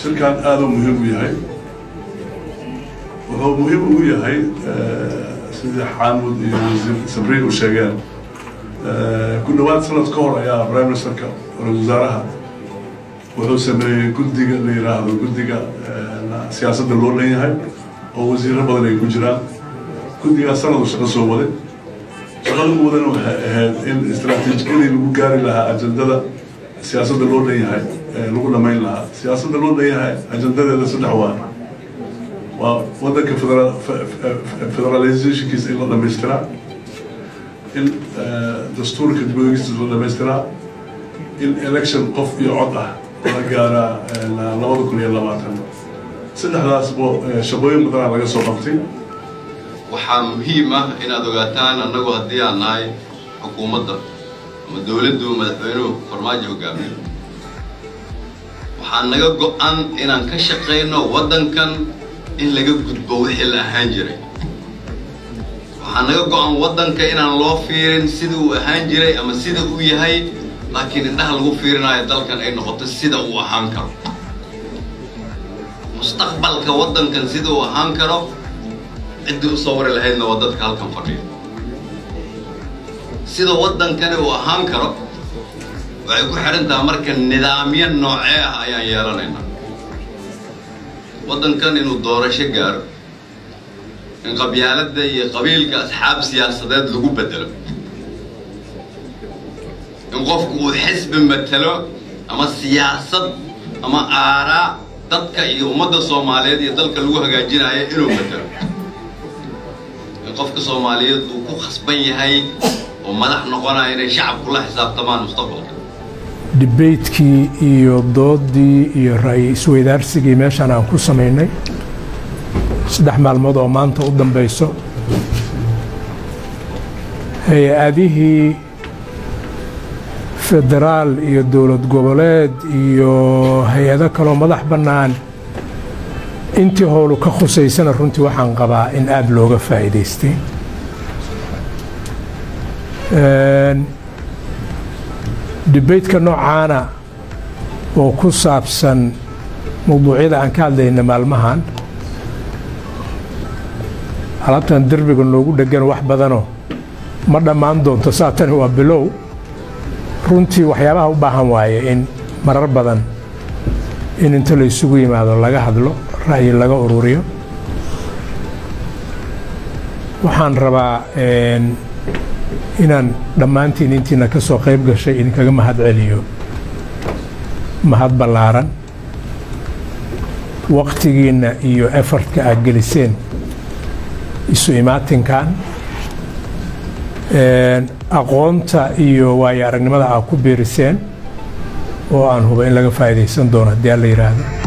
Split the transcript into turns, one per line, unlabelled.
Shirkan aada u muhiim u yahay. Wuxuu muhiim ugu yahay, sidii Xaamud iyo Wasiir Sabriin u sheegeen, ku dhawaad sanad ka hor ayaa Prime Ministerka, ra-isul wasaaraha, wuxuu sameeyey guddiga la yiraahdo guddiga siyaasadda loo dhan yahay, oo wasiiro badan ay ku jiraan. Guddigaas sanadu shaqo soo waday. Shaqada ugu wadana waxay ahayd in istaraatiijiyadii lagu gaari lahaa ajandada siyaasadda loo dhan yahay lagu dhamayn lahaa. Siyaasadda loo dhan yahay ajandadeeda saddex waa waddanka federalizationkiisa in la dhamaystiraa, in dastuurka dib u eegistiisa la dhamaystiraa, in election qof iyo cod ah la gaaraa 2020. Saddexdaasbo shaqooyin badanaa laga soo qabtay.
Waxaa muhiim ah inaad ogaataan, annagu haddii aan nahay xukuumadda ama dowladdu Madaxweynuhu Farmaajo hogaamiyo, waxaa naga go'an inaan ka shaqayno waddankan in laga gudbo wixii la ahaan jiray. Waxaa naga go'an waddanka inaan loo fiirin sida uu ahaan jiray ama sida uu yahay, laakiin indhaha lagu fiirinayo dalkan ay noqoto sida uu ahaan karo mustaqbalka waddankan, sida uu ahaan karo. Ciddii usoo wari lahaydna waa dadka halkan fadhiyo. Sida waddankani uu ahaan karo waxay ku xidhan tahay marka nidaamyo noocee ah ayaan yeelanaynaa. Waddankan inuu doorasho gaaro, in qabyaaladda iyo qabiilka asxaab siyaasadeed lagu bedelo, in qofku uu xisbi matalo ama siyaasad ama aaraa dadka iyo ummadda Soomaaliyeed iyo dalka lagu hagaajinayo inuu matalo, in qofka Soomaaliyeed uu ku khasban yahay oo madax noqonaya inay shacabku la xisaabtamaan mustaqbalka.
Debatekii iyo doodii iyo ra'yi isweydaarsigii meeshaan aan ku samaynay 3 maalmood oo maanta u dambeyso, hay'adihii federaal iyo dowlad goboleed iyo hay'ado kaloo madax bannaan intii howlu ka khusaysana, runtii waxaan qabaa in aada looga faa'iidaystay. Debateka noocaana oo ku saabsan mawduucyada aan ka hadlayna maalmahan, alaabtan derbiga noogu dhegan wax badanoo ma dhammaan doonto. Saatani waa bilow. Runtii waxyaabaha u baahan waaye in marar badan in inta la isugu yimaado laga hadlo, ra'yi laga ururiyo. Waxaan rabaa inaan dhammaantiin intiina ka soo qayb gashay idinkaga mahad celiyo, mahad ballaaran, waqtigiinna iyo effortka aad geliseen isu imaatinkan, aqoonta iyo waayo aragnimada aad ku biiriseen, oo aan hubo in laga faa'iidaysan doono haddii Alla yidhaahdo.